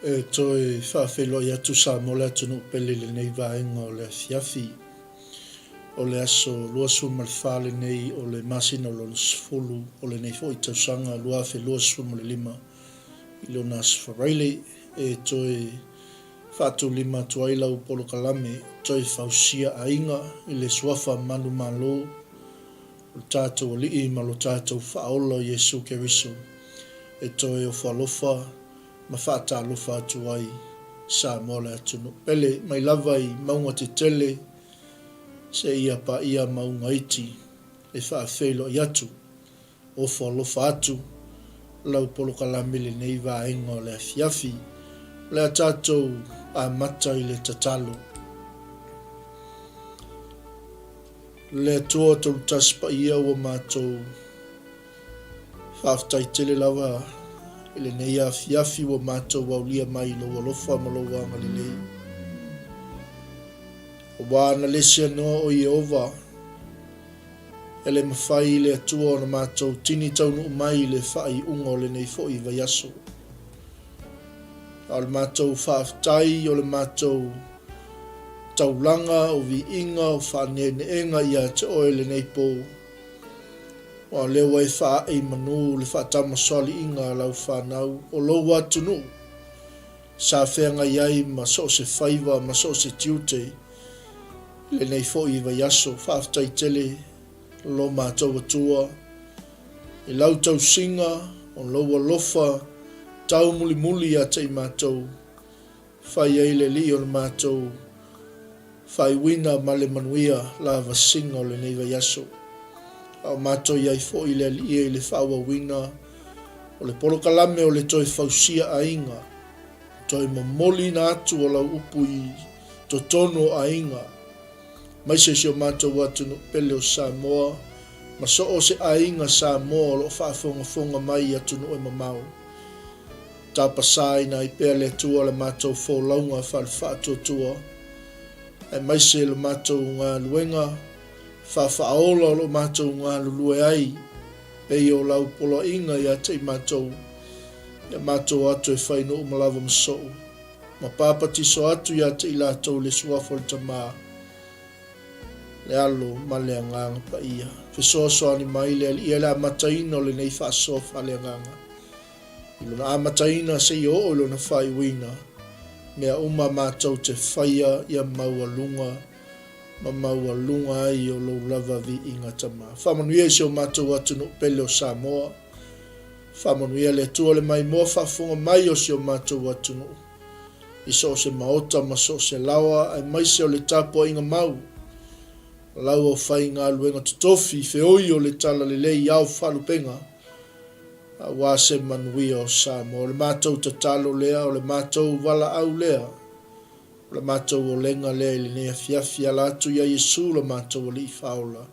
E toe faafeiloai atu Samoa le atunuu pele i lenei vaega o le afiafi. O le aso 24 lenei o le masina o lona 10 o lenei foi tausaga 2025 i lona aso Faraile e toe faatulima atu ai lau polokalame toe fausia aiga i le suafa manumalo o lo tatou Alii ma lo tatou Faaola o Iesu Keriso e toe ofo alofa ma faatalofa atu ai Samoa le atunuu pele mai lava i mauga tetele seia paia mauga iti e faafeiloai atu, ofo alofa atu lau polokalame i lenei vaega o le afiafi. O le a tatou amata i le tatalo. Le Atua Tolutasi Paia ua matou Faafetai tele lava i lenei afiafi ua matou aulia mai i lou alofa ma lou agalelei. Aua na le sianoa o Ieova, e le mafai i le Atua ona matou tini taunuu mai i le faaiuga o lenei foi vaiaso. A o le matou faafetai o le matou taulaga o viiga o faaneeneega ia te oe lenei po, Aua o lea ua e faaee i manu le faatamasoaliiga a lau fanau, o lou atunuu, sa feagai ai ma so o se faiva ma so o se tiute i lenei foi vaiaso. Faafetai tele lo matou Atua i lau tausiga, o lou alofa taumulimuli ia te i matou. Fai ai le Alii o le matou faaiuina ma le manuia lavasiga o lenei vaiaso. A o matou i ai foi le Alii i le faaauauina o le polokalame o le toe fausia aiga, toe momoliina atu o lau upu i totonu o aiga, aemaise si o matou atunuu pele o Samoa ma so o se aiga Samoa o lo o faafogafoga mai i atunuu e mamao. Tapasaina ai pea le Atua le matou folauga faale-faatuatua, aemaise le matou galuega faafaaola o lo o matou galulue ai, pei o lau poloaiga ia te i matou, ia matou atu e fai nuu ma lava ma soo, ma papatiso atu ia te i latou i le Suafa o le Tama, le Alo ma le Agaga Paia. Fesoasoani mai le Alii i le amataina o lenei faasoa faaleagaga. I lona amataina seia oo i lona faaiuina, mea uma matou te faia ia maualuga ma maualuga ai o lou lava viiga Tama. Faamanuia i si o matou atunuu pele o Samoa. Faamanuia le Atua le maimoa faafofoga mai o si o matou atunuu i so o se maota ma so o se laoa aemaise o le tapuaiga mau a lau aufaigaluega totofi feoi o le Talalelei ao faalupega Aua se manuia o Samoa. O le matou tatalo lea, o le matou valaau lea, o le matou olega lea i lenei afiafi, ala atu ia Iesu lo matou Alii Faaola.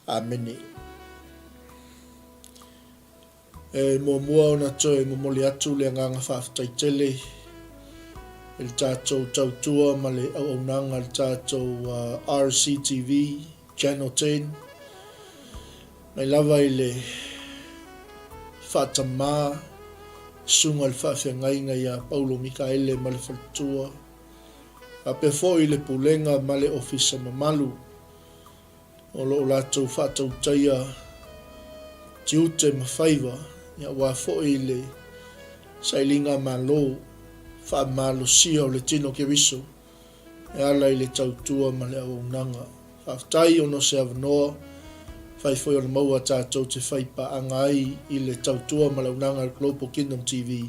Amene. E muamua ona toe momoli atu le agaga faafetai tele i le tatou tautua ma le auaunaga a le tatou RCTV Channel 10 mai lava i le faatamā susuga i le faafeagaiga ia Paulo Mikaele ma le faletua, faapea foi le Pulega ma le Ofisa mamalu o lo o latou faatautaia tiute ma faiva aua foi le sailiga malo faamalosia o le tino Keriso e ala i le tautua ma le auaunaga. Faafetai ona o se avanoa fai foi ona maua tatou te fai paaga ai i le tautua ma le auaunaga a le Global Kingdom TV.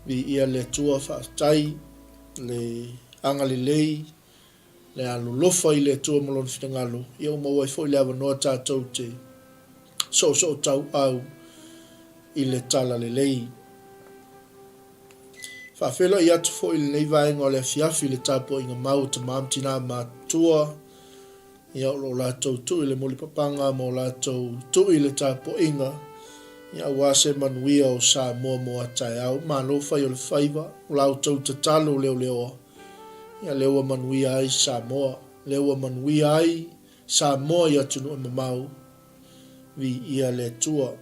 Viia le Atua, faafetai le agalelei, le alolofa i le Atua ma Lona finagalo, ia ua maua ai foi le avanoa tatou te soosootauau i le Talalelei. Faafeiloai atu foi i lenei vaega o le afiafi i le tapuaiga mau a tama ma tina matutua, ia o lo o latou tui le mulipapaga ma o latou tui le tapuaiga, ia aua se manuia o Samoa mo a taeao. Malo fai o le faiva, o la outou tatalo leoleoa, ia lea ua manuia ai Samoa, lea ua manuia ai Samoa i atunuu e mamao, viia le Atua.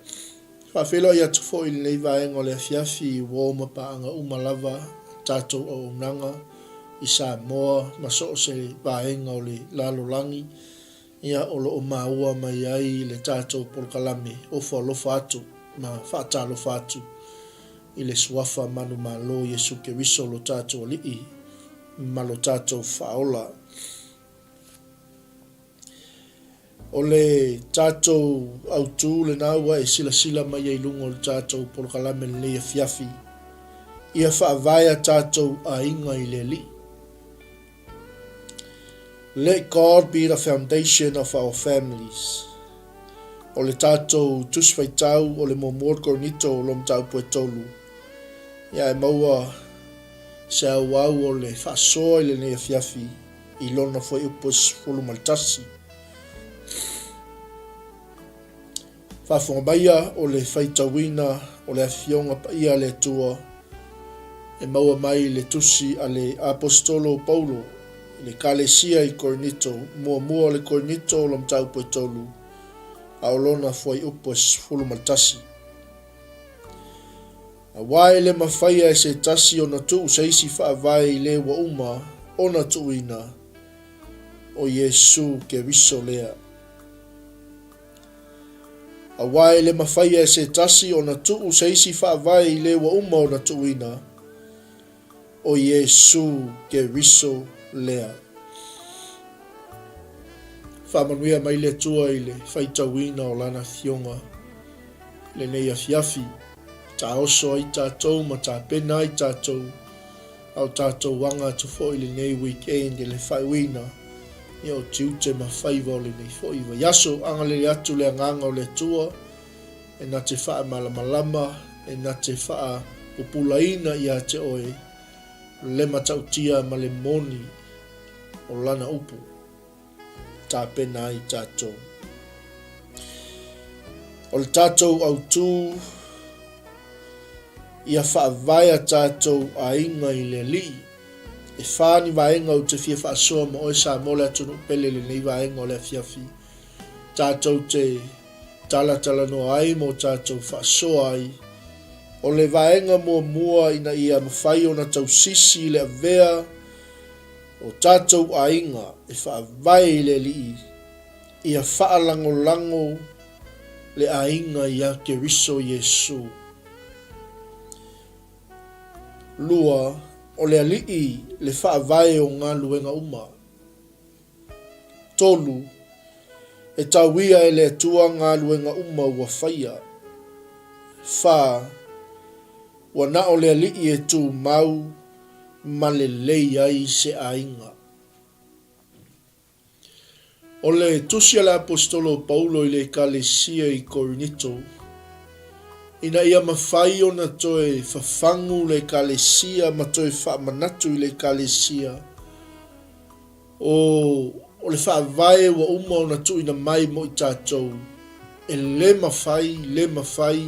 Faafeiloai atu foi i lenei vaega o le afiafi i uo ma paaga uma lava a tatou auaunaga i Samoa ma so o se vaega o le lalolagi ia o lo o maua mai ai le tatou polokalame ofo alofa atu ma faatalofa atu i le Suafa manumalo Iesu Keriso lo tatou Alii ma lo tatou Faaola. O le tatou autu lena ua e silasila mai ai i luga o le tatou polokalame i lenei afiafi, ia faavae a tatou aiga i le Alii. Let God be the foundation of our families. O le tatou Tusi Faitau o le Muamua o le Korinito o lo mataupu e 3. Ia e maua se auau o le faasoa i lenei afiafi i lona fuaiupu e 11. Faafofoga maia o le faitauina o le Afioga Paia a le Atua e maua mai le tusi a le Aposetolo o Paulo i le Ekalesia i Korinito, muamua o le Korinito o lo mataupu e 3, a o lona fuaiupu e 11. Aua e le mafaia e se tasi ona tuu se isi faavae i le ua uma ona tuuina, o Iesu Keriso lea. Aua e le mafaia e se tasi ona tuu se isi faavae i le ua uma ona tuuina, o Iesu Keriso lea. Faamanuia mai le Atua i le faitauina o Lana Afioga i lenei afiafi. Taoso ai tatou ma tapena ai tatou, a o tatou aga atu foi i lenei weekend i le faaiuina ia o tiute ma faiva o lenei foi vaiaso. Agalelei atu le Agaga o le Atua e na te faamalamalama, e na te faapupulaina ia te oe le matautia ma le moni o Lana upu. Tapena ai tatou. O le tatou autu, ia faavae a tatou aiga i le Alii. E fa ni vaega ou te fia faasoa ma oe Samoa le atunuu pele i lenei vaega o le afiafi. Tatou te talatalanoa ai ma o tatou faasoa ai. O le vaega muamua ina ia mafai ona tausisi i le avea o tatou aiga e faavae i le Alii, ia faalagolago le aiga iā Keriso Iesu. 2, O le Alii le faavae o galuega uma. 3, E tauia e le Atua galuega uma ua faia. 4, Ua na o le Alii e tumau ma lelei ai se aiga. O le tusi a le Aposetolo o Paulo i le Ekalesia i Korinito, ina ia mafai ona toe fafagu le Ekalesia ma toe faamanatu i le Ekalesia, o, o le faavae ua uma ona tuuina mai mo i tatou, e le mafai, le mafai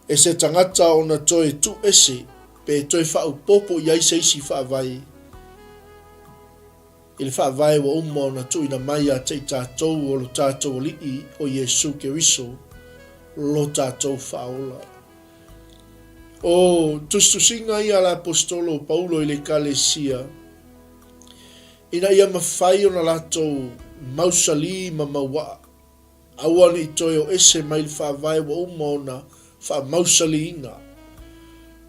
e se tagata ona toe tuu ese pe toe faaopoopo i ai se isi faavae i le faavae ua uma ona tuuina mai ia te i tatou o lo tatou Alii o Iesu Keriso, lo tatou Faaola. O tusitusiga ia a le Aposetolo o Paulo i le Ekalesia, ina ia mafai ona latou mausali ma mauaa, Aua ne i toe o ese mai le faavae ua uma ona faamausaliina.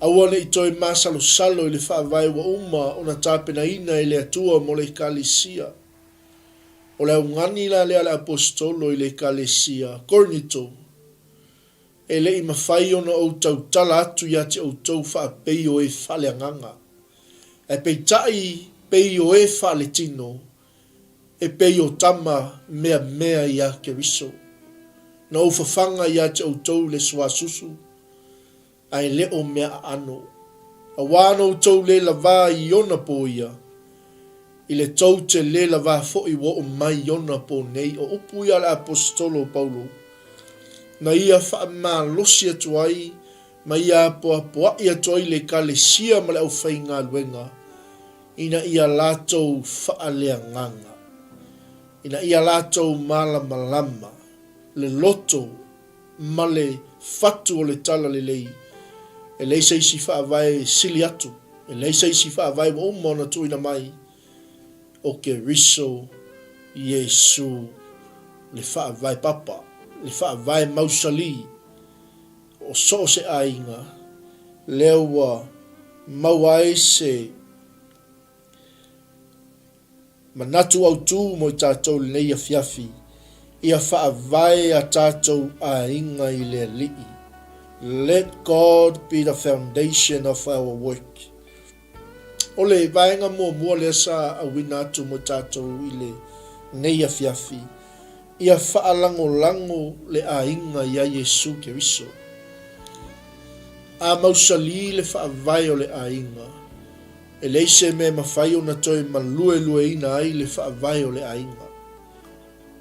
Aua ne i toe masalosalo i le faavae ua uma ona tapenaina e le Atua mo le Ekalesia. O le augani la lea a le Aposetolo i le Ekalesia Korinito, E le i mafai ona ou tautala atu ia te outou faapei o e faaleagaga, ae peitai pei o e faaletino, e pei o tama meamea iā Keriso. Na ou fafaga ia te outou le suasusu, ae le o mea aano. Auā na outou le lavā i ona pō ia, i le tou te le lavā foi ua oo mai i ona pō nei. O upu ia a le Aposetolo o Paulo, na ia faamalosi atu ai ma ia apoapoaʻi atu ai le Ekalesia ma le aufaigaluega, ina ia latou faaleagaga, ina ia latou malamalama le loto ma le. fatu o le talalelei, e leai se isi faavae e sili atu, e leai se isi faavae ua uma ona tuuina mai, o Keriso Iesu le faavae papa, le faavae mausali o so o se aiga, lea ua maua ai se Manatu autu mo i tatou i lenei afiafi, ia faavae a tatou aiga i le Alii. Let God be the foundation of our work. O le vaega muamua lea sa auina atu mo i tatou i lenei afiafi, ia faalagolago le aiga iā Iesu Keriso. A mausali le faavae o le aiga, E leai se mea e mafai ona toe maluelueina ai le faavae o le aiga.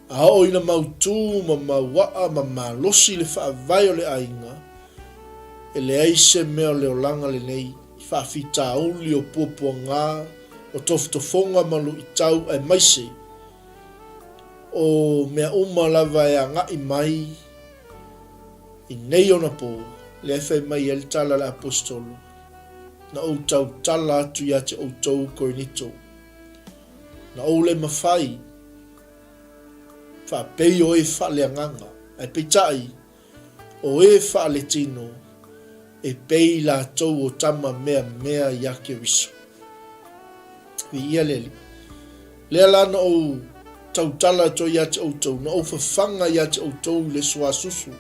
A oo ina mautū ma mauaa ma malosi le faavae o le aiga, e leai se mea o le olaga lenei, faafitauli o puapuaga, o tofotofoga ma luitau aemaise o mea uma lava e agai mai i nei ona pō, lea e fai mai ai le tala a le Aposetolo. Na ou tautala atu ia te outou Korinito, na ou le mafai faapei o e faaleagaga, ae peitai, o e faaletino, e pei latou o tama meamea ia Keriso. Viia le Alii. Lea la na ou tautala atu ai ia te outou, na ou fafaga ia te outou i le suasusu,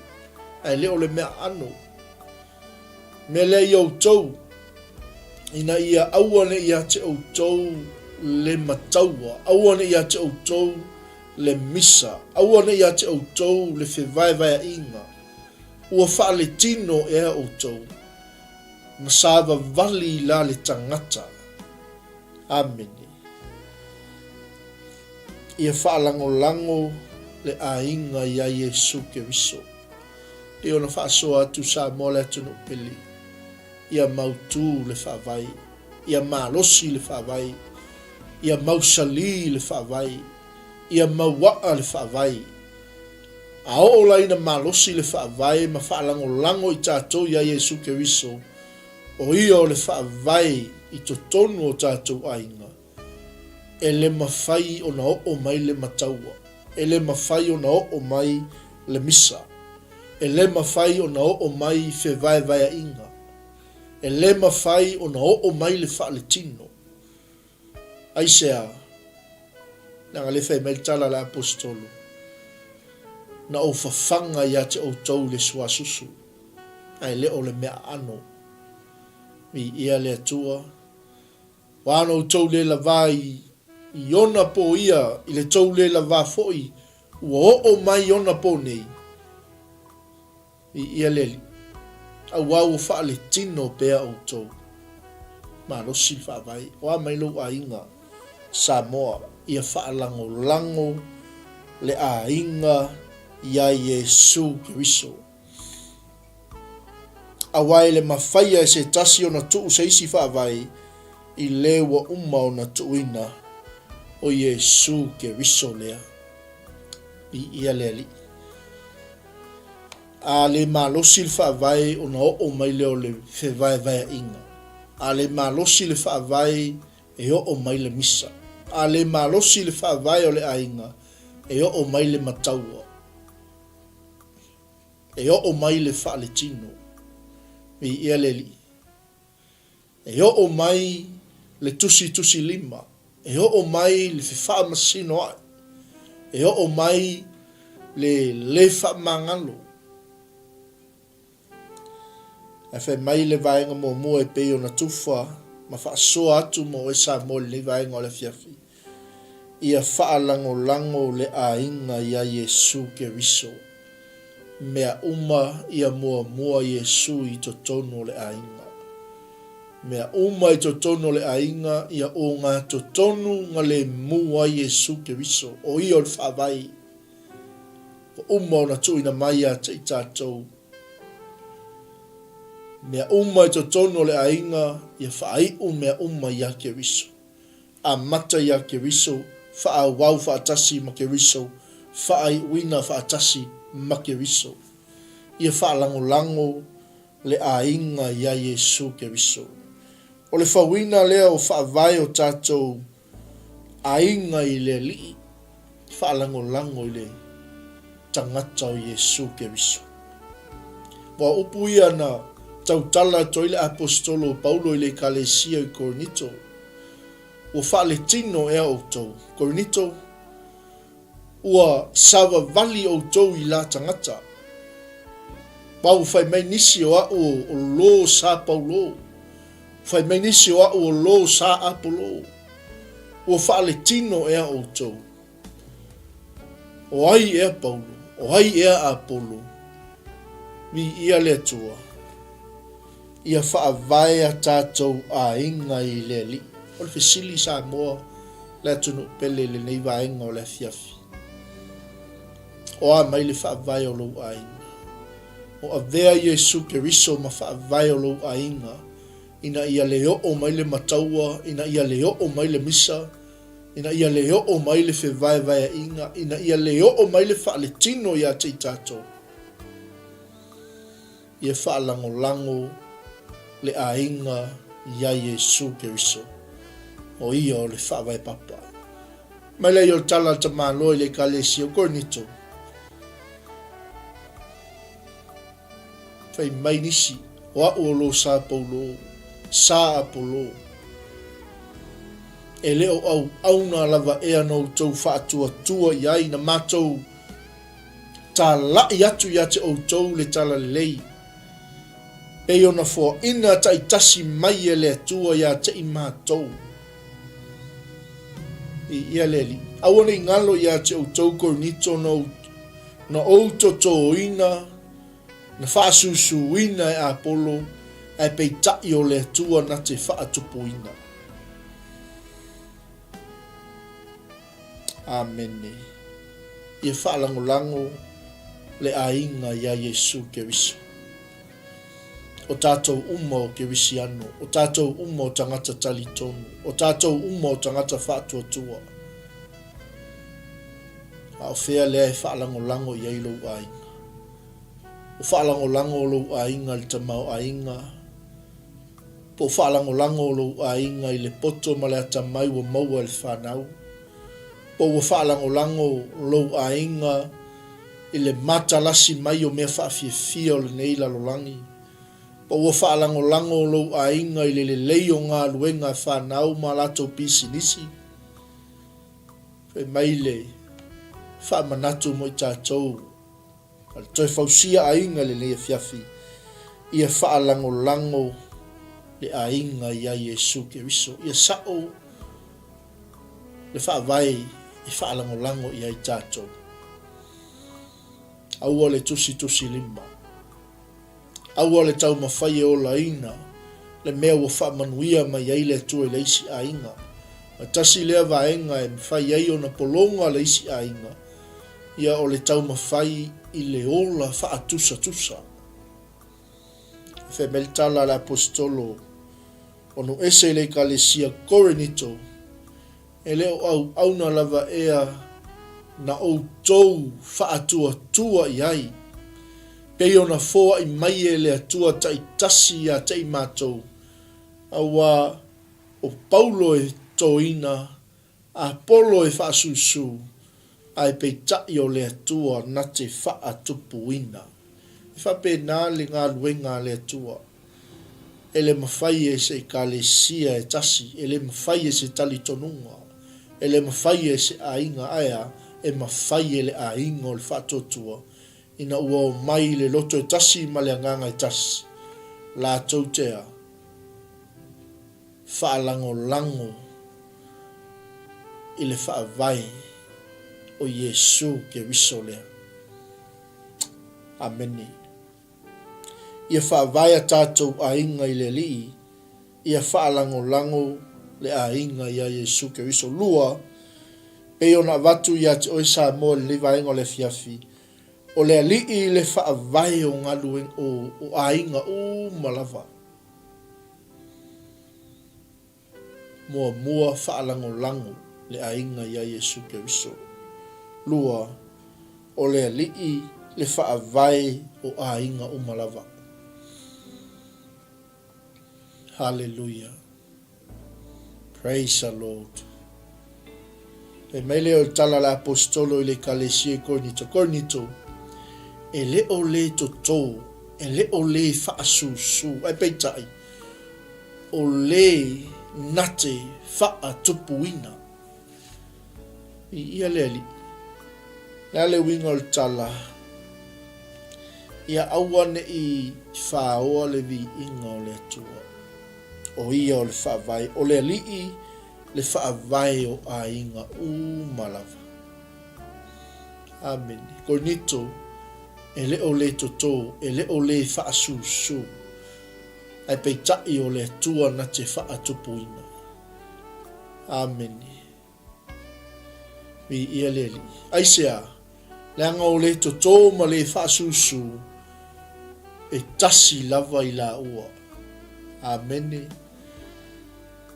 ae le o le mea aano. Mea lea i outou, ina ia aua ne i ia te outou le mataua, aua ne i ia te outou le misa, aua ne i ia te outou le fevaevaeaiga, ua faaletino ea outou, ma savavali la le tagata. Amene. Ia faalagolago le aiga iā Iesu Keriso. Pei ona faasoa atu Samoa le atunuu pele, ia mautū le faavae, ia malosi le faavae, ia mausali le faavae, ia mauaa le faavae. A oo la ina malosi le faavae ma faalagolago i tatou iā Iesu Keriso, o ia o le faavae i totonu o tatou aiga, E le mafai ona oo mai le mataua. E le mafai ona oo mai le misa. E le mafai ona oo mai fevaevaeaiga. E le mafai ona oo mai le faaletino. Aisea? Leaga lea fai mai le tala a le Aposetolo, Na ou fafaga ia te outou i le suasusu, ae le o le mea aano. Viia le Atua. Ua ana outou le lavā i i ona pō ia, i le tou le lavā foi ua oo mai ona pō nei, i ia le Alii, auā ua faaletino pea outou. Malosi le faavae, o a mai lou aiga, Samoa, ia faalagolago le aiga iā Iesu Keriso. Aua e le mafaia e se tasi ona tuu se isi faavae i le ua uma ona tuuina, o Iesu Keriso lea. Viia le Alii. A le malosi le faavae ona oo mai lea o le fevaevaeaiga. A le malosi le faavae e oo mai le misa. A le malosi le faavae o le aiga e oo mai le mataua. E oo mai le faaletino. Viia le Alii. E oo mai le tusitusilima. E oo mai le fefaamasinoai. E oo mai le le faamagalo. Ae fai mai le vaega muamua e pei ona tufa ma faasoa atu mo oe Samoa i lenei vaega o le afiafi, ia faalagolago le aiga iā Iesu Keriso. Mea uma ia muamua Iesu i totonu o le aiga. Mea uma i totonu o le aiga ia ogatotonu galemu ai Iesu Keriso, o ia o le Faavae. Ua uma ona tuuina mai ia te i tatou. Mea uma i totonu o le aiga, ia faaiu mea uma iā Keriso. Amata iā Keriso, faaauau faatasi ma Keriso, faaiuina faatasi ma Keriso. Ia faalagolago le aiga iā Iesu Keriso. O le fauina lea o faavae o tatou aiga i le Alii, faalagolago i le tagata o Iesu Keriso. Aua o upu ia na tautala atu ai le Aposetolo o Paulo i le Ekalesia i Korinito, Ua faaletino ea outou, Korinito? Ua savavali outou i la tagata. Ma ua fai mai nisi o a'u o lo sa Paulo, fai mai nisi o a'u o lo sa Apolo. Ua faaletino ea outou? O ai ea Paulo? O ai ea Apolo? Viia le Atua. Ia faavae a tatou aiga i le Alii. O le fesili Samoa le atunuu pele i lenei vaega o le afiafi. O a mai le faavae o lou aiga? O avea Iesu Keriso ma faavae o lou aiga ina ia le oo mai le mataua, ina ia le oo mai le misa, ina ia le oo mai le fevaevaeaiga, ina ia le oo mai le faaletino ia te i tatou. Ia faalagolago le aiga iā Iesu Keriso, o Ia o le Faavae Papa. Mai lea i o le tala a le tamaloa i le Ekalesia o Korinito, Fai mai nisi, O a'u o lo sa Paulo, sa Apolo. E le o auauna lava ea na outou faatuatua i ai na matou Talaʻi atu ia te outou le talalelei, pei ona foaina taitasi mai e le Atua ia te i matou. Viia le Alii. Aua ne i galo ia te outou Korinito na ou totōina, na faasusuina e Apolo, ae peitai o le Atua na te faatupuina. Amene. Ia faalagolago le aiga iā Iesu Keriso. O tātou uma o Kerisiano, o tātou uma o tagata talitonu, o tātou uma o tagata faatuatua. A o fea lea e faalagolago i ai lou aiga? O faalagolago lou aiga i le tamaoaiga, Po o faalagolago lou aiga i le poto ma le atamai ua maua e le fanau? Po ua faalagolago lou aiga i le matalasi mai o mea faafiafia o lenei lalolagi? Po ua faalagolago lou aiga i le lelei o galuega a fanau ma a latou pisinisi? Fai mai le faamanatu mo i tatou. A le toe fausia aiga i lenei afiafi, ia faalagolago le aiga iā Iesu Keriso. Ia sa'o le faavae e faalagolago i ai tatou. Aua le tusitusilima. Aua le taumafai e olaina le mea ua faamanuia mai ai le Atua i le isi aiga. Ma tasi lea vaega e mafai ai ona pologa le isi aiga, ia o le taumafai i le ola faatusatusa. Fai mai le tala a le Aposetolo o Nuese i le Ekalesia Korinito, E le o auauna lava ea na outou faatuatua i ai, pei ona foai mai e le Atua taitasi ia te i matou, auā o Paulo e totoina, Apolo e faasusu, ae peitai o le Atua na te faatupuina. E faapena le galuega a le Atua. E le mafai e se Ekalesia e tasi, e le mafai e se talitonuga, e le mafai e se aiga, ae a? E mafai e le aiga o le faatuatua, ina ua omai i le loto e tasi ma le agaga e tasi, latou te a? Faalagolago i le Faavae o Iesu Keriso lea. Amene. Ia faavae a tatou aiga i le Alii, ia faalagolago le aiga iā Iesu Keriso. Lua, pei ona avatu ia te oe Samoa i lenei vaega o le afiafi, o le Alii le faavae o galuega o aiga uma lava. Muamua, faalagolago le aiga iā Iesu Keriso. Lua, o le Alii le Faavae o aiga uma lava. Haleluia. Praise the Lord. Fai mai lea o le tala a le Aposetolo i le Ekalesia i Korinito, Korinito, e le o le totō, e le o le faasusu, ae peitai, o le na te faatupuina. Viia le Alii. Le a le uiga o le tala? Ia aua ne i faoa le viiga o le Atua. O ia o le Faavae, o le Alii le Faavae o aiga uma lava. Amene. Korinito, e le o le totō, e le o le faasusu, ae peitai o le Atua na te faatupuina. Amene. Viia le Alii. Aisea? Leaga o le totō ma le faasusu e tasi lava i laua. Amene.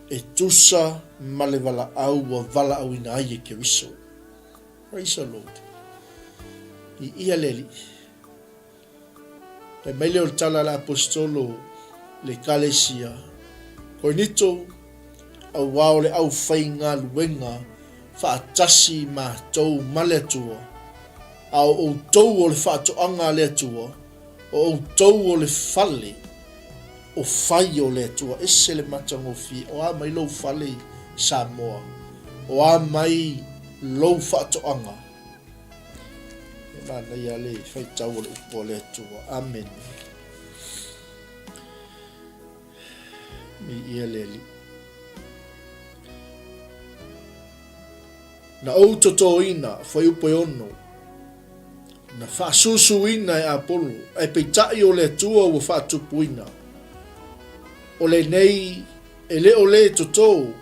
E tusa ma le valaau ua valaauina ai e Keriso. Praise the Lord. Viia le Alii. Fai mai lea o le tala a le Aposetolo i le Ekalesia, Korinito, auā o le aufaigaluega faatasi matou ma le Atua, a o outou o le faatoaga a le Atua, o outou o le fale o fai o le Atua. Ese le matagofie, o a mai lou fale i Samoa? O a mai lou faatoaga? E manaia le faitau o le upu a le Atua. Amene. Viia le Alii. Na ou totōina, fuaiupu e ono, na faasusuina e Apolo, ae peitai o le Atua ua faatupuina. O lenei e le o le totō,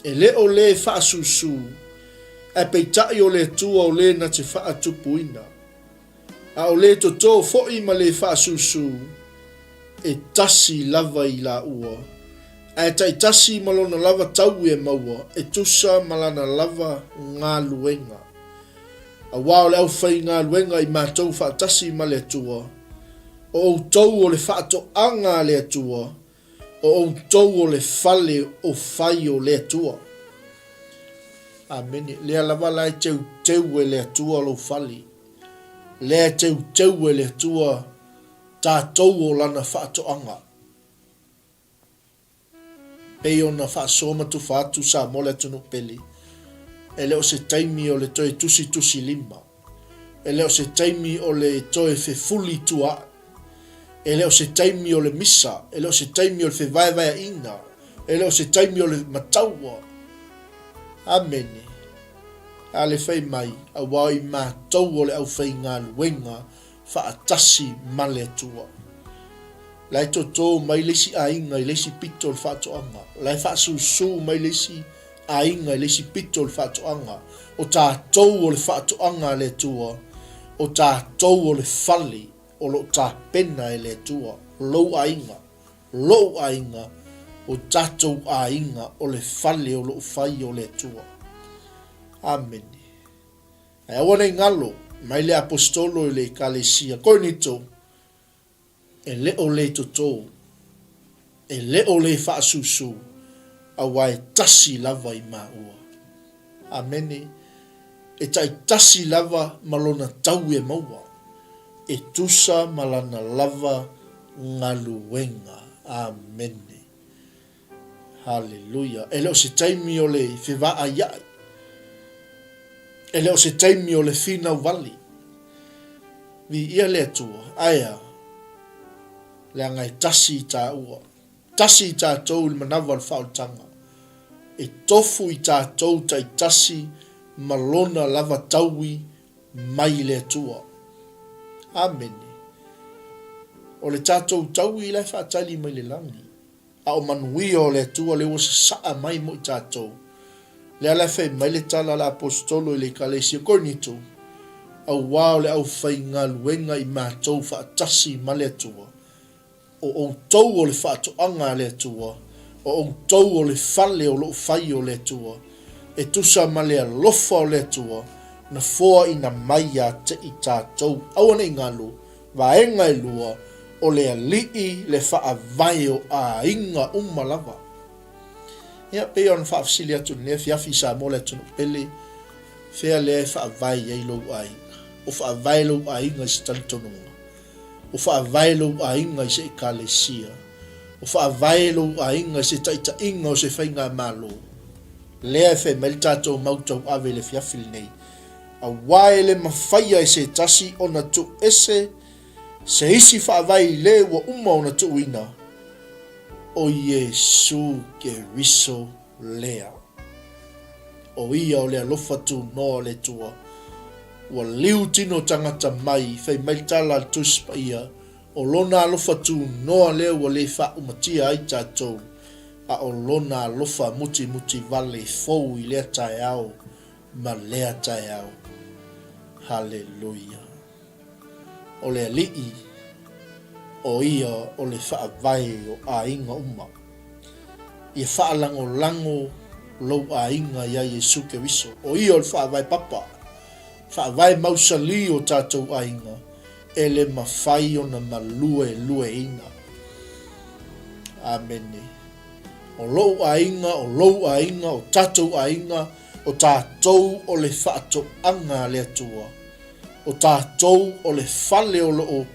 e le o le faasusu, Ae peitai o le Atua o le na te faatupuina, a o le totō foi ma le faasusu, e tasi lava i laua, ae taitasi ma lona lava taui e maua, e tusa ma lana lava galuega. Auā o le aufaigaluega i matou faatasi ma le Atua, o outou o le faatoaga a le Atua, O outou o le fale o fai o le Atua. Amene. Lea lava la e teuteu e le Atua lou fale. Lea e teuteu e le Atua tatou o Lana faatoaga. Pei ona faasoa ma tufa atu Samoa le atunuu pele, e le o se taimi o le toe tusitusi lima. E le o se taimi o le toe fefuli tua ae. E le o se taimi o le misa, e le o se taimi o le fevaevaeaina, e le o se taimi o le mataua. Amene. A le fai mai, auā i matou o le aufaigaluega faatasi ma le Atua. La e totō mai le isi aiga i le isi pito o le faatoaga. La e faasusu mai le isi aiga i le isi pito o le faatoaga. O tatou o le faatoaga a le Atua, o tatou o le fale o lo o tapena e le Atua, lou aiga, lou aiga, o tatou aiga o le fale o lo o fai o le Atua. Amene. Ae aua ne i galo mai le Aposetolo i le Ekalesia Korinito, E le o le totō, e le o le faasusu, auā e tasi lava i māua. Amene. E taitasi lava ma lona taui e maua, e tusa ma lana lava galuega. Amene. Haleluia. E le o se taimi o le fevaaia'i. E le o se taimi o le finau wale. Viia le Atua. Aea, leaga e tasi i tāua. Tasi i tātou i le manawa o le faaolataga. E tofu i tātou taitasi ma lona lava taui mai i le Atua. Amene. O le tātou taui la e faatali mai le lagi. A o manuia o le Atua lea ua sasaa mai mo i tatou. Lea la e fai mai le tala a le Aposetolo i le Ekalesia Korinito, Auā o le aufaigaluega i matou faatasi ma le Atua, o outou o le faatoaga a le Atua, o outou o le fale o lo o fai o le Atua, e tusa ma le alofa o le Atua. Na foaina mai ia te i tatou. Aua ne i galo, vaega e lua, o le Alii le Faavae o aiga uma lava. Ia, pei ona faafesili atu i lenei afiafi i Samoa le atunuu pele, fea lea e faavae i ai lou aiga? O faavae lou aiga i se talitonuga? O faavae lou aiga i se ekalesia? O faavae lou aiga i se taitaiga o se faigamalo? Lea e fai mai le tatou mau tauave i le afiafi lenei, aua e le mafaia e se tasi ona tuuese se isi faavae i le ua uma ona tuuina, o Iesu Keriso lea. O ia o le alofa tunoa o le Atua, ua liu tino tagata mai, fai mai le tala a le Tusi Paia, O Lona alofa tunoa lea ua le faaumatia ai tatou, a o Lona alofa mutimuti vale fou i lea taeao ma lea taeao. Haleluia! O le Alii, o Ia o le Faavae o aiga uma. Ia faalagolago lou aiga iā Iesu Keriso. O Ia o le Faavae papa, Faavae mausali o tatou aiga. E le mafai ona maluelueina. Amene. O lou aiga, o lou aiga, o tatou aiga, o tatou o le faatoaga a le Atua. O tatou o le fale o lo o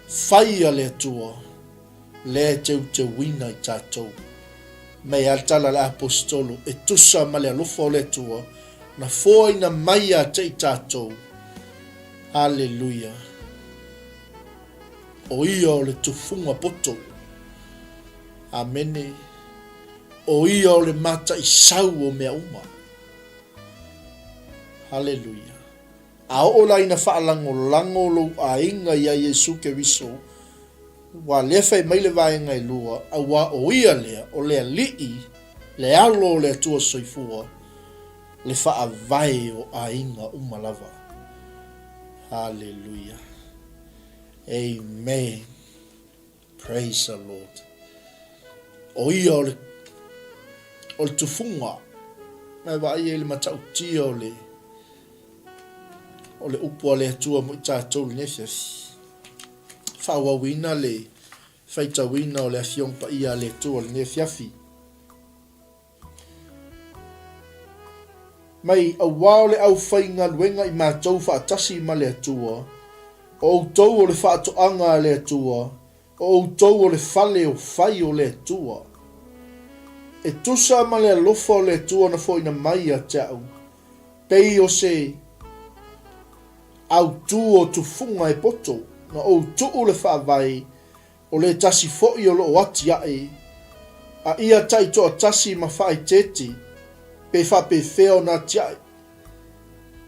fai a le Atua, lea e teuteuina i tatou. Mai a le tala a le Aposetolo, e tusa ma le alofa o le Atua, na foaina mai ia te i tatou. Aleluia! O ia o le tufuga poto. Amene. O ia o le mataisau o mea uma. Aleluia. A oo la ina faalagolago lou aiga iā Iesu Keriso, ua lea fai mai le vaega e lua, auā o ia lea, o le Alii, le Alo o le Atua Soifua, le Faavae o aiga uma lava. Haleluia. Amen. Praise the Lord. O ia o le, o le tufuga. Mai vaai ai le matautia o le, o le upu a le Atua mo i tatou lenei afiafi. Faaauauina le faitauina o le Afioga Paia a le Atua lenei afiafi. Mai, auā o le aufaigaluega i matou faatasi ma le Atua, o outou o le faatoaga a le Atua, o outou o le fale o fai o le Atua. E tusa ma le alofa o le Atua na foina mai ia te au, pei o se autū o tufuga e poto, na ou tuu le faavae, O le tasi foi o loo atiae a ia taitoatasi ma faaeteete pe faapefea ona atiae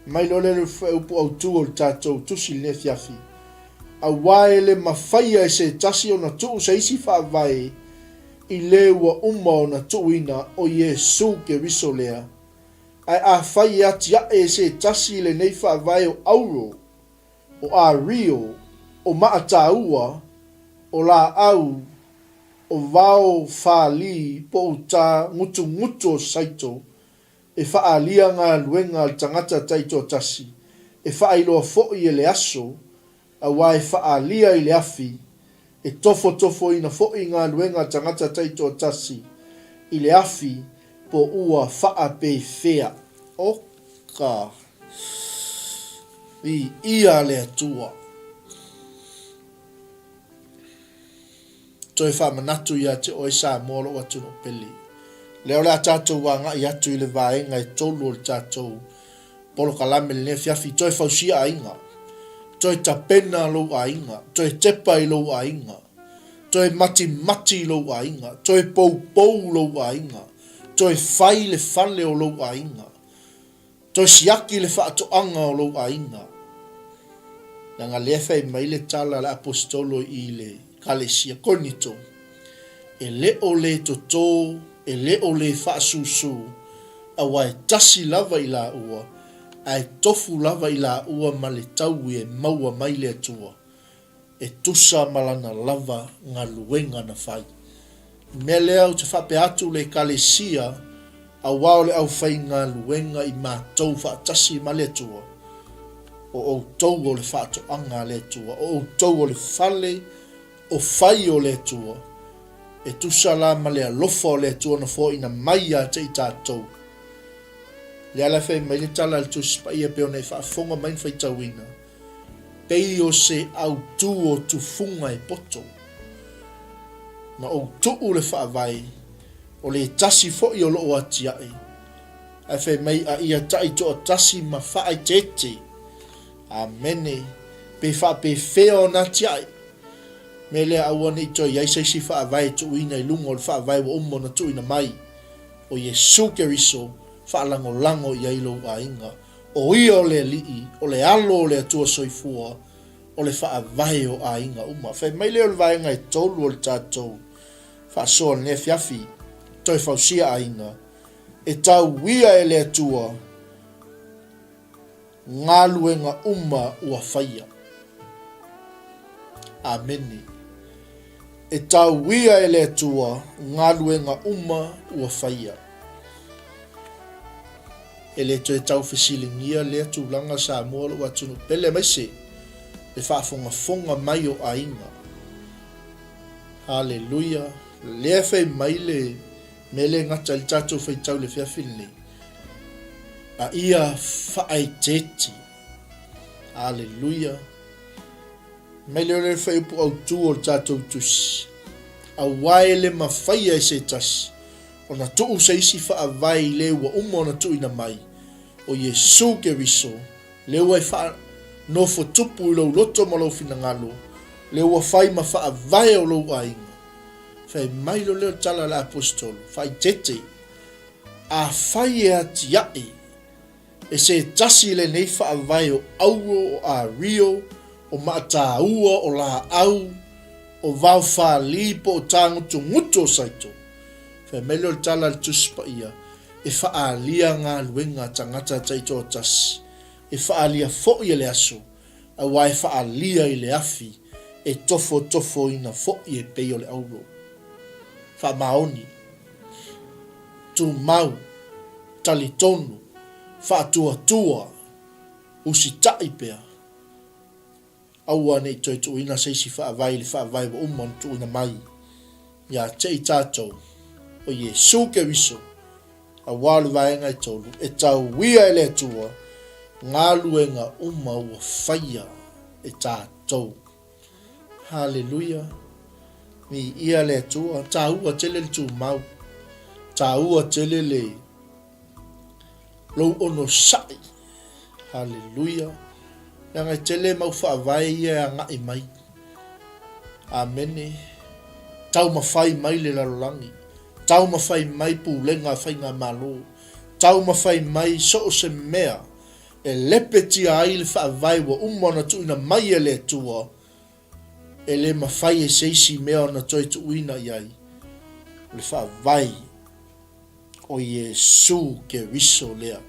mai loa lea le faaupu autu o le tatou tusi i lenei afiafi, aua e le mafaia e se tasi ona tuu se isi faavae i le ua uma ona tuuina o Iesu Keriso lea. Ae afai e atiae e se tasi lenei faavae o auro, o Ario, o Maataua, o Laau, o Vao Fali po uta ngutungutu o Saito, e faaalia galuega a le tagata taitoatasi, e faailoa foi e le aso, aua e faaalia i le afi, e tofotofoina foi galuega a tagata taitoatasi i le afi po ua faapefea. Oka! Viia le Atua. Toe faamanatu ia te oe Samoa lou atunuu pele. Lea o le a tatou agai atu i le vaega e tolu o le tatou polokalame lenei afiafi. Toe fausia aiga. Toe tapena lou aiga. Toe tepa i lou aiga. Toe matimati i lou aiga. Toe poupou lou aiga. Toe fai le fale o lou aiga. Toe siaki le faatoaga o lou aiga. Leaga lea fai mai le tala a le Aposetolo i le Ekalesia Korinito, E le o le totō, e le o le faasusu, aua e tasi lava i laua, ae tofu lava i laua ma le taui e maua mai le Atua. e tusa ma lana lava galuega na fai. I mea lea ou te faapea atu le Ekalesia, Auā o le aufaigaluega i matou faatasi ma le Atua, o outou o le faatoaga a le Atua, o outou o le fale o fai o le Atua, e tusa la ma le alofa o le Atua na foaina mai ia te i tatou. Lea la e fai mai le tala a le Tusi Paia pei ona e faafofoga mai ma faitauina, pei o se autu o tufuga e poto. Na ou tuu le faavae, o le tasi foi o loo atiae, ae fai mai a ia taitoatasi ma faaeteete. Amene. Pe faapefea ona atiae? Mea lea aua ne i toe i ai se isi faavae e tuuina i luga o le faavae ua uma ona tuuina mai, o Iesu Keriso, faalagolago i ai lou aiga. O Ia o le Alii, o le Alo o le Atua Soifua, o le Faavae o aiga uma. Fai mai lea o le vaega e tolu o le tatou faasoa i lenei afiafi, toe fausia aiga, e tauia e le Atua galuega uma ua faia. Amene. E tauia e le Atua galuega uma ua faia. E le toe tau fesiligia lea tulaga Samoa lou atunuu pele aemaise le faafogafoga mai o aiga. Haleluia! Lea e fai mai le mea lea e gata ai le tatou faitau i le afiafi lenei, a ia faaeteete. Haleluia! Mai lea o le fuaiupu autu o le tatou tusi, Aua e le mafaia e se tasi ona tuu se isi faavae i le ua uma ona tuuina mai, o Iesu Keriso, le ua e faanofo tupu i lou loto ma lou finagalo, le ua fai ma faavae o lou aiga. Fai mai lo lea o le tala a le Aposetolo, Faaitete, afai e atiae e se tasi lenei faavae o auro, o ario, o maataua, o laau, o vaofali po o tagutugutu o saito. Fai mai lea o le tala a le Tusi Paia, e faaalia galuega a tagata taitoatasi, e faaalia foi e le aso, aua e faaalia i le afi, e tofotofoina foi e pei o le auro. Faamaoni. Tumau. Talitonu. Faatuatua. Usitai pea. Aua ne i toe tuuina se isi faavae i le faavae ua uma ona tuuina mai ia te i tatou, o Iesu Keriso, aua o le vaega e tolu, e tauia e le Atua galuega uma ua faia e tatou. Haleluia! Viia le Atua! Taua tele le tumau. Taua tele le lou onosai. Haleluia! Leaga e tele mau faavae ia e agai mai. Amene. Taumafai mai le lalolagi. Taumafai mai pulega a faigamalo. Taumafai mai so o se mea e lepetia ai le faavae ua uma ona tuuina mai e le Atua, e le mafai e se isi mea ona toe tuuina i ai, o le faavae o Iesu Keriso lea.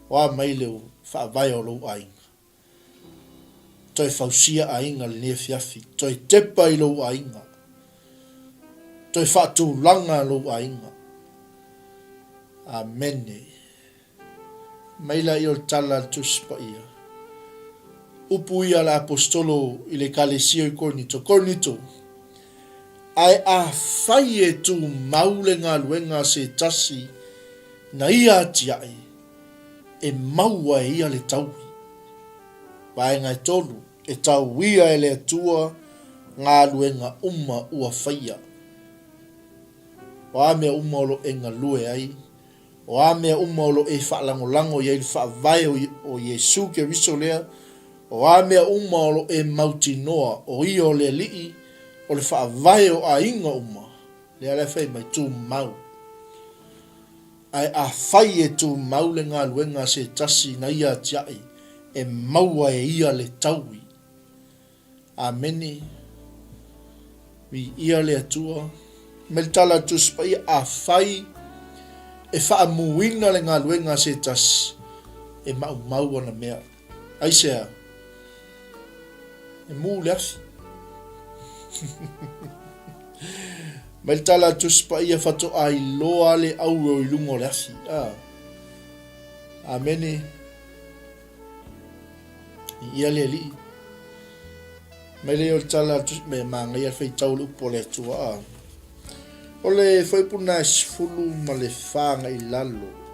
O a mai le faavae o lou aiga? Toe fausia aiga lenei afiafi. Toe tepa i lou aiga. Toe faatulaga lou aiga. Amene. Mai laia o le tala a le Tusi Paia. Upu ia a le Aposetolo i le Ekalesia i Korinito, Korinito, ae afai e tumau le galuega a se tasi na ia atiae, e maua e ia le taui. Vaega e tolu, e tauia e le Atua galuega uma ua faia. O a mea uma o lo e galue ai, O a mea uma o lo e faalagolago i ai le faavae o Iesu Keriso lea, o a mea uma o lo e mautinoa o Ia o le Alii, o le faavae o aiga uma, lea la e fai mai, tumau. Ae afai e tumau le galuega a se tasi na ia atiae, e maua e ia le taui. Amene. Viia le Atua. Mai le tala a le Tusi Paia, Afai e faamuina le galuega a se tasi, e maumau ana mea. Aisea? E mu le afi. Mai le tala a Tusi Paia faatoa iloa le auro i luga o le afi. A. Amene. Ia le Alii. Mai le o le tala a Tusi, me manaia le faitau le upu a le Atua. A. O le fuaiupu lena e 14 agai i lalo.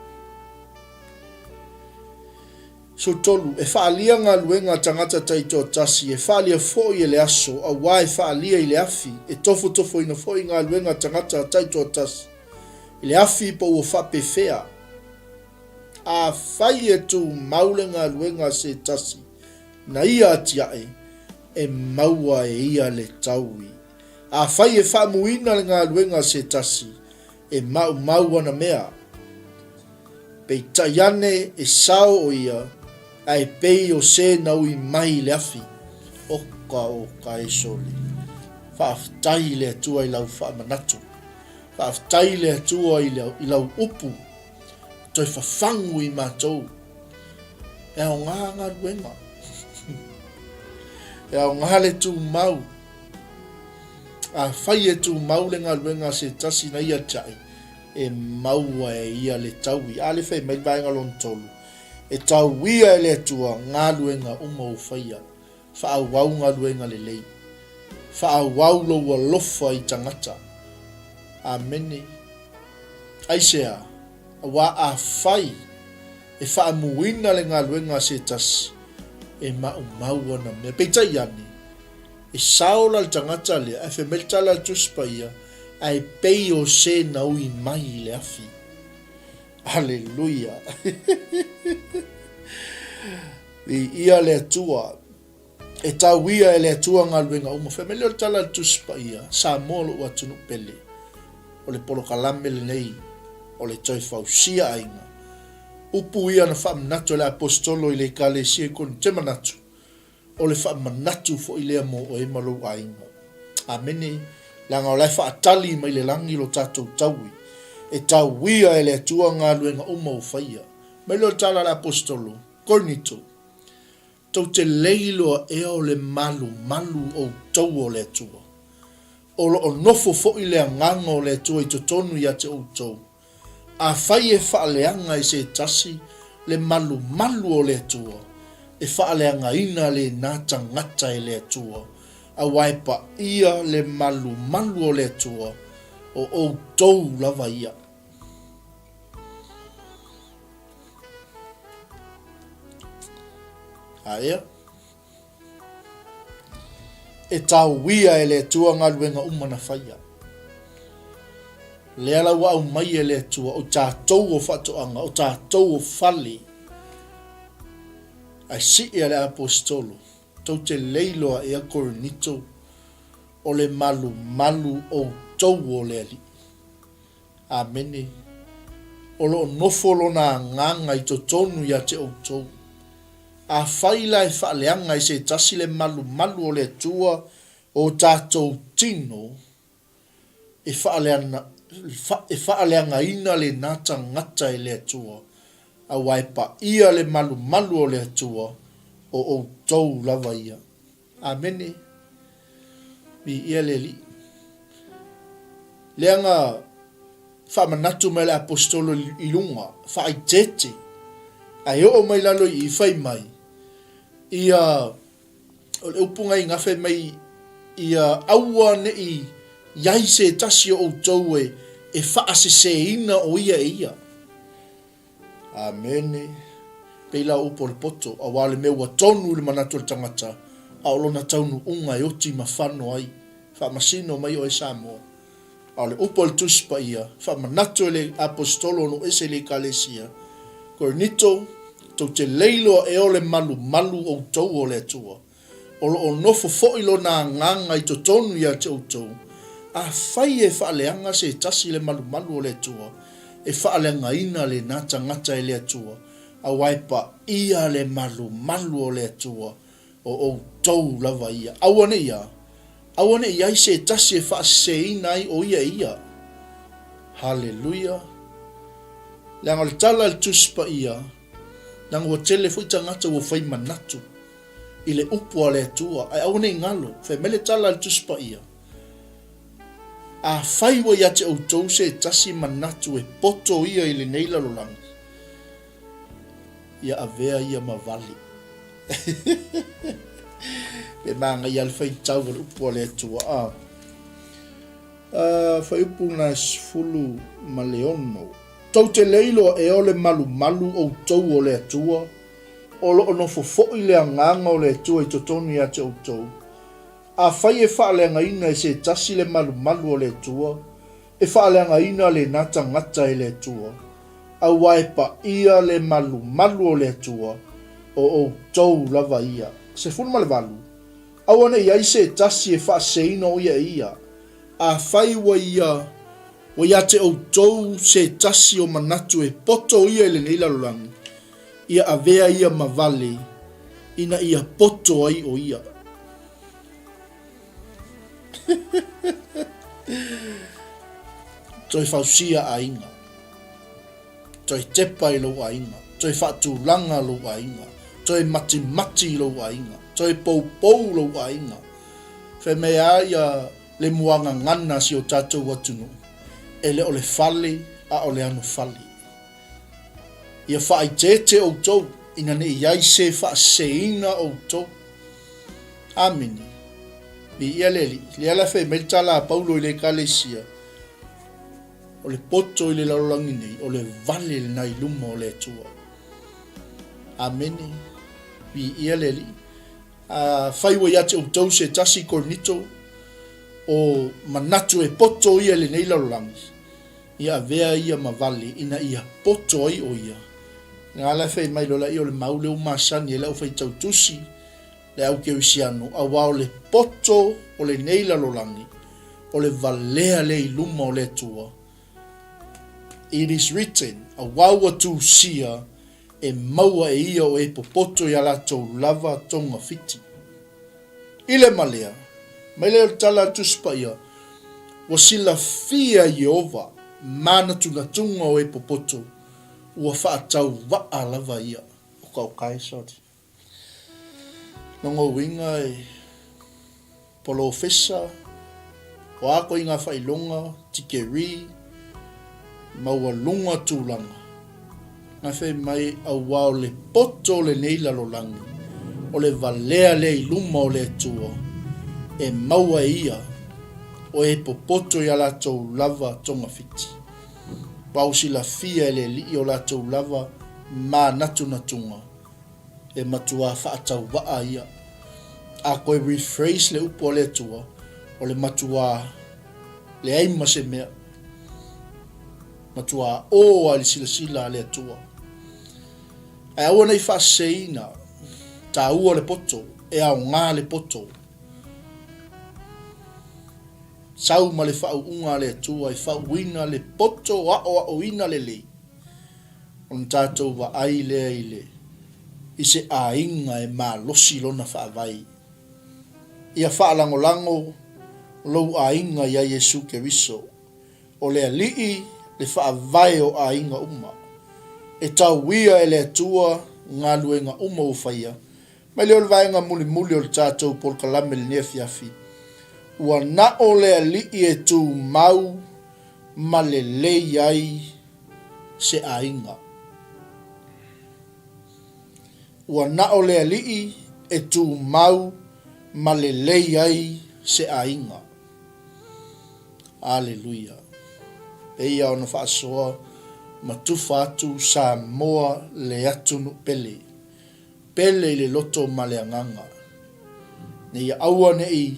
13, E faaalia galuega a tagata taitoatasi, e faaalia foi e le aso, auā e faaalia i le afi, e tofotofoina foi galuega a tagata taitoatasi i le afi po ua faapefea. Afai e tumau le galuega a se tasi na ia atiae, e maua e ia le taui. Afai e faamuina le galuega a se tasi, e maumau ana mea. Peitai ane e sao o ia, ae pei o se na ui mai i le afi. Oka oka e sole. Faafetai i le Atua i lau faamanatu. Faafetai i le Atua i lau upu toe fafagu i matou. E aoga galuega. E aoga le tumau. Afai e tumau le galuega a se tasi na ia tiai, e maua e ia le taui. A le fai mai le vaega lona tolu, e tauia e le Atua galuega uma ua faia. Faaauau galuega lelei. Faaauau lou alofa i tagata. Amene. Aisea? Aua afai e faamuina le galuega a se tasi, e maumau ana mea. Peitai ane, E sao la le tagata lea, ae fai mai le tala a le Tusi Paia, Ae pei o se na ui mai i le afi. Aleluia! Viia le Atua! E tau ia e le Atua galuega uma. Fai mai lea o le tala a le Tusi Paia, Samoa lou atunuu pele. O le polokalame lenei o le toe fausia aiga. Upu ia na faamanatu e le Aposetolo i le Ekalesia i Korinite manatu, O le faamanatu foi lea mo oe ma lou aiga. Amene. Leaga o la e faatali mai le lagi lo tatou taui, e tauia e le Atua galuega uma ua faia. Mai lea o le tala a le Aposetolo, Korinito, Tou te leiloa ea o le malumalu outou o le Atua. O lo o nofo foi le Agaga o le Atua i totonu ia te outou. Afai e faaleaga e se tasi le malumalu o le Atua, e faaleagaina lena tagata e le Atua, aua e paia le malumalu o le Atua, o outou lava ia. Aea. E tauia e le Atua galuega uma na faia. Lea la ua aumai e le Atua, o tatou o faatoaga, o tatou o fale. Ae sii a le Aposetolo, tou te leiloa ea Korinito, o le malumalu outou o le Alii. Amene. O lo o nofo Lona Agaga i totonu ia te outou. Afai la e faaleaga e se tasi le malumalu o le Atua o tatou tino, e e faaleagaina lena tagata e le Atua, aua e paia le malumalu o le Atua, o outou lava ia. Amene. Viia le Alii. Leaga faamanatu mai le Aposetolo i luga, faaiteete, ae oo mai lalo i i, fai mai, ia, o le upu na iga fai mai, ia aua ne i i ai se tasi o outou e, e faaseseina o ia e ia. Amene. Pei la o upu o le poto, auā o le mea ua tonu i le manatu o le tagata, a o lona taunuuga e oti ma fano ai. Faamasino mai oe Samoa. A o le upu a le Tusi Paia, faamanatu e le Aposetolo ono ese i le Ekalesia, Korinito, tou te leiloa ea o le malumalu outou o le Atua. O lo o nofo foi Lona Agaga i totonu ia te outou. Afai e faaleaga se tasi le malumalu o le Atua, e faaleagaina lena tagata e le Atua, aua e paia le malumalu o le Atua, o outou lava ia. Aua ne i a? Aua ne i ai se tasi e faaseseina ai o ia e ia. Haleluia! Leaga o le tala a le Tusi Paia, leaga ua tele foi tagata ua fai manatu i le upu a le Atua, ae aua ne i galo, fai mai le tala a le Tusi Paia. Afai ua ia te outou se tasi manatu e poto ia i lenei lalolagi, ia avea ia ma vale. Pe manaia le faitau o le upu a le Atua. A. A, fuaiupu na 16. Tou te le iloa ea o le malumalu outou o le Atua, o lo o nofo foi le Agaga o le Atua i totonu ia te outou? Afai e faaleagaina e se tasi le malumalu o le Atua, e faaleagaina lena tagata e le Atua, aua e paia le malumalu o le Atua, o outou lava ia. 18. Aua ne i ai se tasi e faaseseina o ia e ia. Afai ua ia, ua ia te outou se tasi o manatu e poto ia i lenei lalolagi, ia avea ia ma vale, ina ia poto ai o ia. Toe fausia aiga. Toe tepa i lou aiga. Toe faatulaga lou aiga. Toe matimati lou aiga. Toe poupou lou aiga. Fai mai a ia le muagagana a si o tatou atunuu, e le o le fale a o le anofale. Ia faaeteete outou ina ne i ai se faaseseina outou. Amene. Viia le Alii. Lea la fai mai le tala a Paulo i le Ekalesia, O le poto i le lalolagi nei, o le vale lena i luma o le Atua. Amene. Viia le Alii. Afai ua ia te outou se tasi Korinito, o manatu e poto ia i lenei lalolagi, ia avea ia ma vale ina ia poto ai o ia. Lena la e fai mai loa laia o le mau lea ua masani ai le aufaitau tusi, le au kerisiano, aua o le poto o lenei lalolagi, o le valea lea i luma o le Atua. It is written, aua ua tusia e maua e ia o e popoto i a latou lava togafiti. I le ma lea, mai lea o le tala a le Tusi Paia, ua silafia e Ieova manatunatuga o e popoto, ua faatauvaa lava ia. O ka okae, sorry. Lona uiga e polofesa, o a koe i ngā whailoga, tikeri, maualuga tulaga. Ngai whai mai aua o le poto o lenei lalolagi, o le valea lea i luma o le Atua, e maua e ia o e popoto i a latou lava togafiti. Pau silafia e le Alii o latou lava manatunatuga. E matuā faatauvaa ia. A koe rephrase le upu a le Atua, o le matuā leai ma se mea. Matuā ō a i le silasila a le Atua. Ae aua nei faaseseina, tāua le poto, e aoga le poto. Sau ma le faauuga a le Atua e faauuina le poto aoaoina lelei. Ona tatou vaai lea i le, i se aiga e malosi lona faavae. Ia faalagolago lou aiga iā Iesu Keriso, o le Alii le faavae o aiga uma. E tauia e le Atua galuega uma ua faia, mai lea o le vaega mulimuli o le tatou polokalame i lenei afiafi, ua na o le Alii e tumau ma lelei ai se aiga. Ua na o le Alii e tumau ma lelei ai se aiga. Aleluia. Pei ona faasoa ma tufa atu Samoa le atunuu pele. Pele i le loto ma le agaga. Ne i aua ne i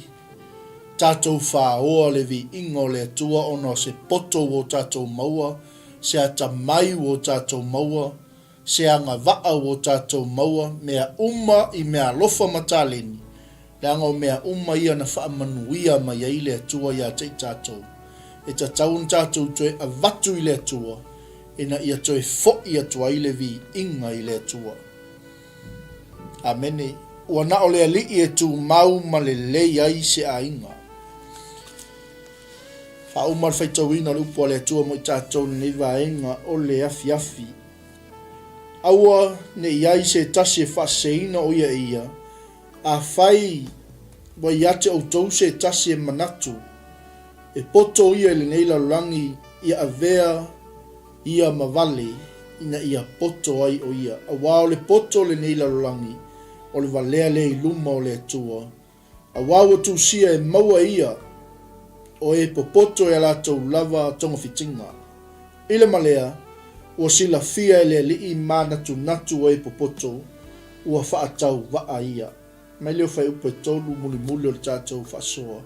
tatou faoa le viiga o le Atua ona o se poto ua o tatou maua, se atamai ua o tatou maua, se agavaa ua o tatou maua, mea uma i mea alofa ma taleni, leaga o mea uma ia na faamanuia mai ai le Atua ia te i tatou. E tatau ona tatou toe avatu i le Atua, ina ia toe foʻi atu ai le viiga i le Atua. Amene. Ua na o le Alii e tumau ma lelei ai se aiga. Faauma le faitauina o le upu a le Atua mo i tatou i lenei vaega o le afiafi. Aua ne i ai se tasi e faaseseina o ia e ia, afai ua ia te outou se tasi e manatu. E poto ia i lenei lalolagi ia avea ia ma vale ina ia poto ai o ia, auā o le poto o lenei lalolagi, o le valea lea i luma o le Atua, auā ua tusia e maua e ia o e popoto e a latou lava togafitiga. I le ma lea, ua silafia e le Alii manatunatu o e popoto, ua faatauvaa ia. Mai lea o fuaiupu e tolu mulimuli o le tatou faasoa.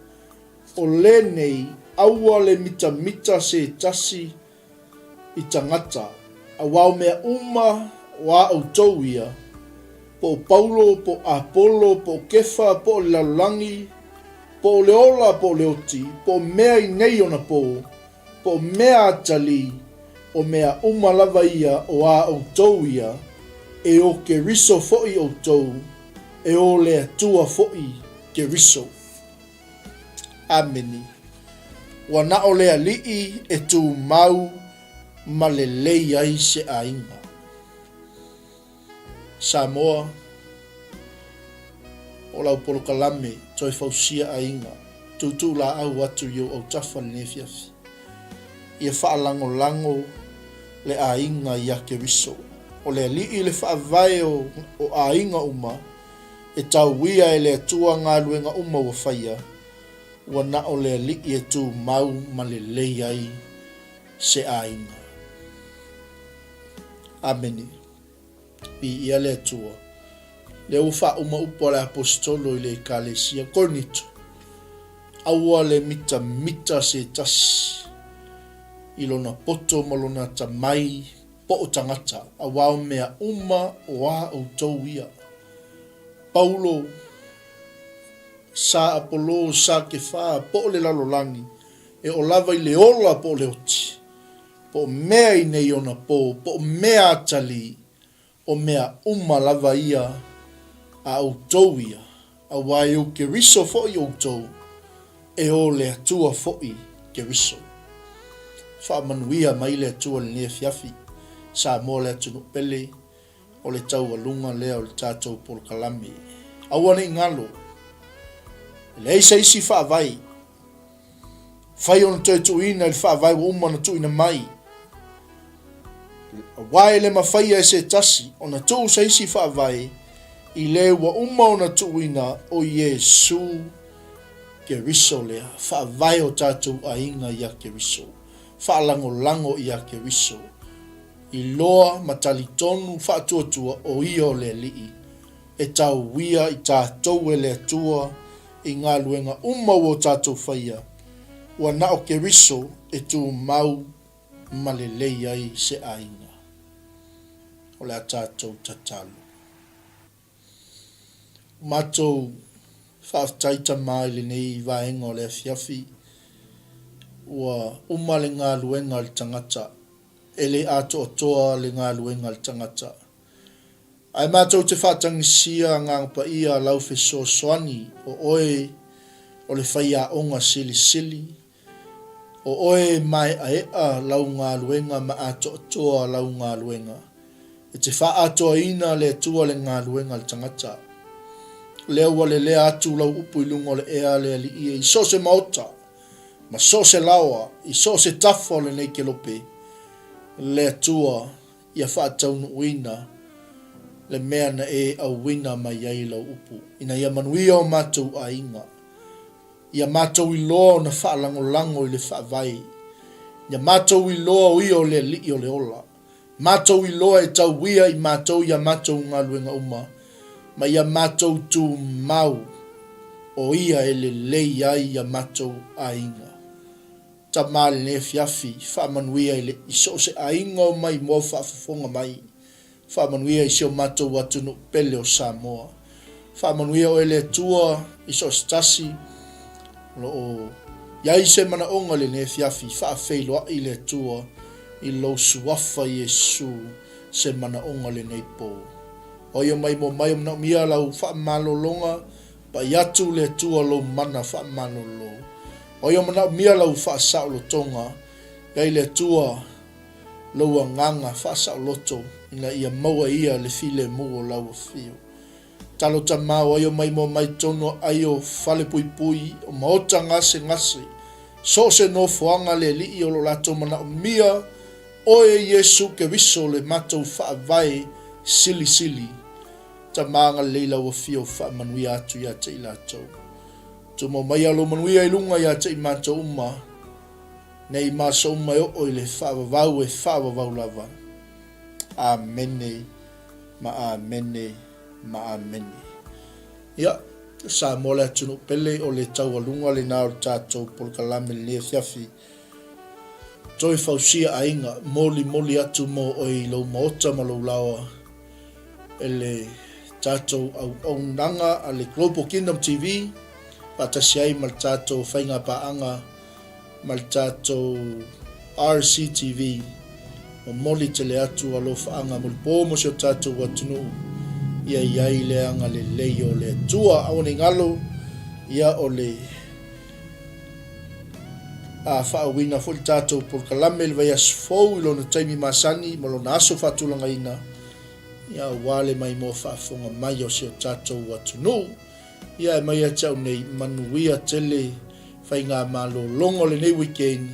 O lenei, aua le mitamita se tasi i tagata, auā o mea uma o a outou ia, po o Paulo, po o Apolo, po o Kefa, po o le lalolagi, po o le ola, po o le oti, po o mea i nei ona pō, po o mea atalii, o mea uma lava ia o a outou ia, e o Keriso foi outou, e o le Atua foi Keriso. Amene. Ua na o le Alii e tumau ma lelei ai se aiga. Samoa, o lau polokalame toe fausia aiga, tuutuu laau atu i ou autafa lenei afiafi. Ia faalagolago le aiga ia Keriso. O le Alii le faavae o aiga uma, E tauia e le Atua galuega uma ua faia, ua na o le Alii e tumau ma lelei ai se aiga. Amene. Viia le Atua. Lea ua faauma upu a le Aposetolo i le Ekalesia Korinito, Aua le mitamita se tasi i lona poto ma lona atamai po o tagata, auā o mea uma o a outou ia. Paulo, Sa Apolo, Sa Kefa, po o le lalolagi, e oo lava i le ola po o le oti, po o mea i nei ona pō, po o mea atalii, O mea uma lava ia a outou ia, auā e o Keriso foi outou, e o le Atua foi Keriso. Faamanuia mai le Atua i lenei afiafi, Samoa le atunuu pele, o le taualuga lea o le tatou polokalame. Aua ne i galo, e leai se isi faavae Fai ona toe tuuina i le faavae ua uma ona tuuina mai. Aua e le mafaia e se tasi ona tuu se isi faavae i le ua uma ona tuuina o Iesu Keriso lea, faavae o tatou aiga ia Keriso, faalagolago ia Keriso, iloa ma talitonu faatuatua o Ia o le Alii, e tauia i tatou e le Atua i galuega uma ua o tatou faia, ua na o Keriso e tumau ma lelei ai se aiga. O le a tatou tatalo. O matou faafetai Tama i lenei vaega o le afiafi, ua uma le galuega a le tagata, e le atoatoa le galuega a le tagata. Ae matou te faatagisia Agaga Paia lau fesoasoani, o oe o le faiaoga silisili, o oe e maeaea lau galuega ma atoatoa lau galuega. E te faaatoaina le Atua le galuega a le tagata. Lea ua lelea atu lau upu i luga o le ea le Alii e i so o se maota ma so o se laoa, i so o se tafa o lenei kelope, le Atua ia faataunuuina le mea na e auina mai ai lau upu, ina ia manuia o matou aiga, ia matou iloa ona faalagolago i le Faavae, ia matou iloa o Ia o le Alii o le ola, matou iloa e tauia i matou i a matou galuega uma, ma ia matou tumau o Ia e lelei ai ia matou aiga. Tama lenei afiafi, faamanuia i le i so o se aiga o mai moa faafofoga mai. Faamanuia i si o matou atunuu pele o Samoa. Faamanuia oe le Atua i so o se tasi o lo o i ai se manaoga i lenei afiafi, faafeiloai le Atua i lou Suafa Iesu se manaoga lenei po. O ai o mai moa mai o manaomia lau faamalologa Pai atu le Atua lou mana faamalolo. O ai o manaomia lau faasaolotoga, i ai le Atua lou agaga faasaoloto ina ia maua ia le filemu o lau afio. Talo tama o ai o maimoa mai tonu a ai o falepuipui, o maota gasegase, So o se nofoaga le Alii o lo o latou manaomia Oe Iesu Keriso le matou Faavae Silisili. Tama agalelei lau Afio faamanuia atu ia te i latou. Tumau maia lou manuia i luga ia te i matou uma, nei ma aso uma e oo i le faavavau e faavavau lava. Amene ma amene ma amene. Ia, Samoa le atunuu pele, o le taualuga lena o le tatou polokalame i lenei afiafi. Toe fausia aiga, molimoli atu mo oe i lou maota ma lou laoa e le tatou auaunaga a le Global Kingdom TV faatasi ai ma le tatou faiga paaga ma le tatou RCTV. Momoli tele atu alofaaga mulipo mo si o tatou atunuu ia i ai le agalelei o le Atua. Aua ne i galo ia o le a faauuina foi le tatou polokalame i le vaiaso fou i lona taimi masani ma lona aso faatulagaina, ia aua le maimoa faafofoga mai o si o tatou atunuu. Ia e mai ia te au nei, manuia tele faigamalologa o lenei weekend,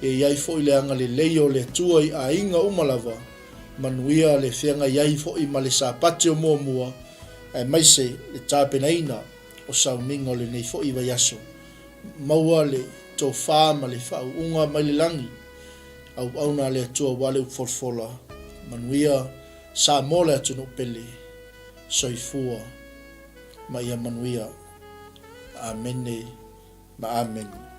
ia i ai foi le agalelei o le Atua i aiga uma lava, manuia le feagai ai foi ma le Sapati o muamua, aemaise le tapenaina o sauniga o lenei foi vaiaso. Maua le tofa ma le faauuga mai le lagi, auauna a le Atua aua le upu folafola. Manuia Samoa le atunuu pele. Soifua ma ia manuia. Amene ma amene.